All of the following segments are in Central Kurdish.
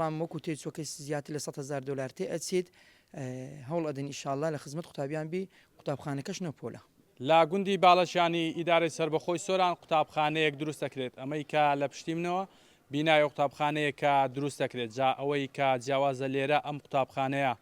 بەڵام وەکو تێچووەکەی زیاتر لە 100 هەزار دۆلار تێ ئەچیت هەوڵ ئەدەین ئیشاڵڵا لە خزمەت قوتابیان بی قوتابخانەکەش نۆ پۆلە. لە گوندی باڵەشانی ئیدارەی سەربەخۆی سۆران قوتابخانەیەک دروست دەکرێت، ئەمەی کە لە پشتی منەوە بینای ئەو قوتابخانەیە کە دروست دەکرێت، جا ئەوەی کە جیاوازە لێرە ئەم قوتابخانەیە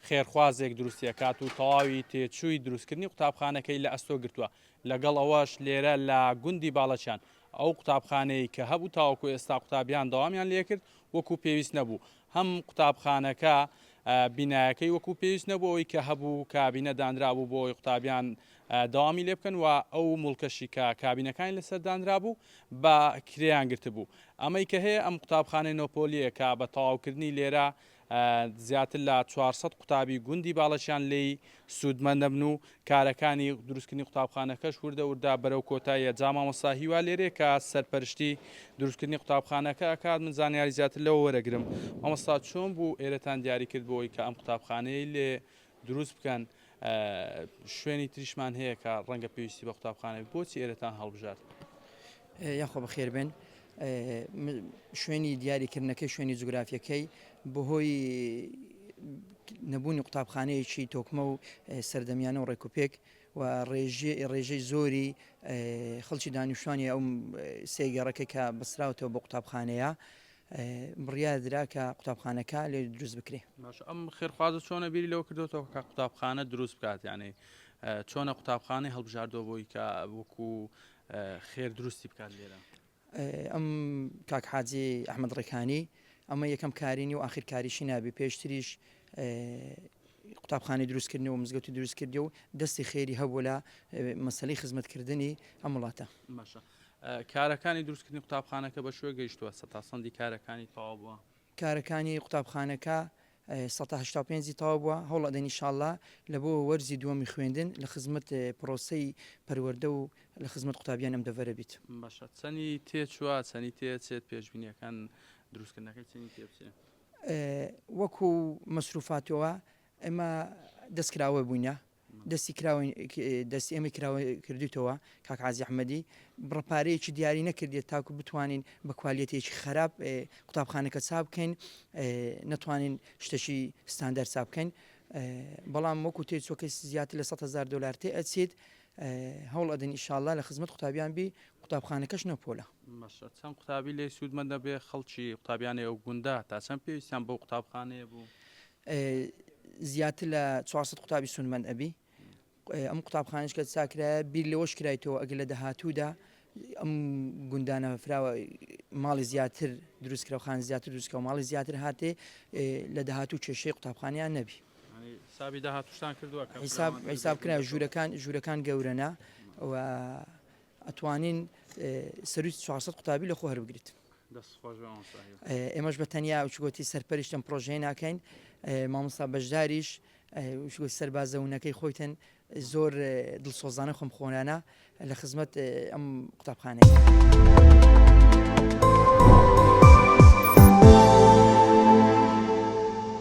خێرخوازێک دروستی ئەکات و تەواوی تێچووی دروستکردنی قوتابخانەکەی لە ئەستۆ گرتووە، لەگەڵ ئەوەش لێرە لە گوندی باڵەچیان ئەو قوتابخانەیەی کە هەبوو تاوەکو ئێستا قوتابیان دەوامیان لێکرد وەکو پێویست نەبوو، هەم قوتابخانەکە بینایەکەی وەکو پێویست نەبوو ئەوەی کە هەبوو کابینە دانرابوو بۆ ئەوەی قوتابیان دەوامی لێ بکەن و ئەو موڵکەشی کە کابینەکانی لەسەر دانرابوو بە کرێیان گرتبوو. ئەمەی کە هەیە ئەم قوتابخانەی نۆپۆلییە کە بە تەواوکردنی لێرە زیاتر لە 400 قوتابی گوندی باڵەچیان لێی سوودمەند دەبن و کارەکانی دروستکردنی قوتابخانەکەش وردە وردە بەرەو کۆتاییە جا مامۆستا هیوا لێرەیە کە سەرپەرشتی دروستکردنی قوتابخانەکە ئەکات من زانیاری زیاتر لەوە وەرەگرم مامۆستا چۆن بوو ئێرەتان دیاری کرد بۆ ئەوەی کە ئەم قوتابخانەیەی لێ دروست بکەن شوێنی تریشمان هەیە کە ڕەنگە پێویستی بە قوتابخانە بێت بۆچی ئێرەتان هەڵبژارد؟ یاخوا بەخێر بێن شوێنی دیاریکردنەکەی شوێنی جوگرافیەکەی بەهۆی نەبوونی قوتابخانەیەکی تۆکمە و سەردەمیانە و ڕێکوپێک و ڕێژەی زۆری خەڵکی دانیشتوانی ئەو سێ گەڕەکە کە بەسراوتەوە بە قوتابخانەیە بڕیار درا کە قوتابخانەکە لێ دروست بکرێ. باشە ئەم خێرخوازە چۆنە بیری لەوە کردوەوە کە قوتابخانە دروست بکات یعنی چۆنە قوتابخانەی هەڵبژاردەوە بۆی کە وەکو خێر دروستی بکات لێرە؟ ئەم کاک حاجی ئەحمەد ڕێکانی ئەمە یەکەم کاری نیە و ئاخیر کاریشی نابێ پێشتریش قوتابخانەی دروستکردنی و مزگەوتی دروست کردی و دەستی خێری هەبوو لە مەسەلەی خزمەتکردنی ئەم وڵاتە. باشە کارەکانی دروستکردنی قوتابخانەکە بە کوێ گەیشتووە سەتا سەندی کارەکانی تەواو بووە؟ کارەکانی قوتابخانەکە سەتا 85 ی تەواو بووە، هەوڵ ئەدەین ئیشاڵڵا لە بۆ وەرزی دووەمی خوێندن لە خزمەت پرۆسەی پەروەردە و لە خزمەت قوتابیانی ئەم دەڤەرە بیت. باشە چەنی تێچووە چەنی تێچێت پێشبینیەکان دروستکردنەکەی چەنی تێبچێ؟ وەکو مەسروفاتەوە ئێمە دەستکراوە بووینە دەستی کراوەی دەستی ئێمەی کراوە کردویتەوە کاک عازی ئەحمەدی بڕە پارەیەکی دیاری نەکردێت تاکو بتوانین بە کوالێتێکی خراپ قوتابخانەکە چاپ بکەین نەتوانین شتێکی ستاندەر چاپ بکەین بەڵام وەکو تێچوەکەی زیاتر لە 100 هەزار دۆلار تێ ئەچیت هەوڵ ئەدەین ئیشاڵڵا لە خزمەت قوتابیان بی قوتابخانەکەش نۆ پۆلە. باشە چەند قوتابی لێی سوودمەند دەبێ خەڵکی قوتابیانی ئەو گوندە تا چەند پێویستیان بەو قوتابخانەیە بوو؟ زیاتر لە 400 قوتابی سوودمەند ئەبی ئەم قوتابخانەش کە چاکرایە بیر لەوەش کرایتەوە ئەگەر لە داهاتوودا ئەم گوندانە فراوە ماڵی زیاتر دروستکرا و خان زیاتر دروستکە و ماڵی زیاتر هاتێ لە داهاتوو کێشەی قوتابخانیان نەبی. حسابی داهاتوشتان کردووە کە حساب حساب کرا ژوورەکان ژوورەکان گەورەنە و ئەتوانین سەروی 400 قوتابی لە خۆ هەربگریت. دەست خۆش بێ مامۆستا هیوا. ئێمەش بە تەنیا وچگۆتی سەرپەرشت ئەم پرۆژەیە ناکەین مامۆستا بەشداریش وچگۆتی سەربازەونەکەی خۆیتن زۆر دڵسۆزانە خۆمخۆرانە لە خزمەت ئەم قوتابخانەیە.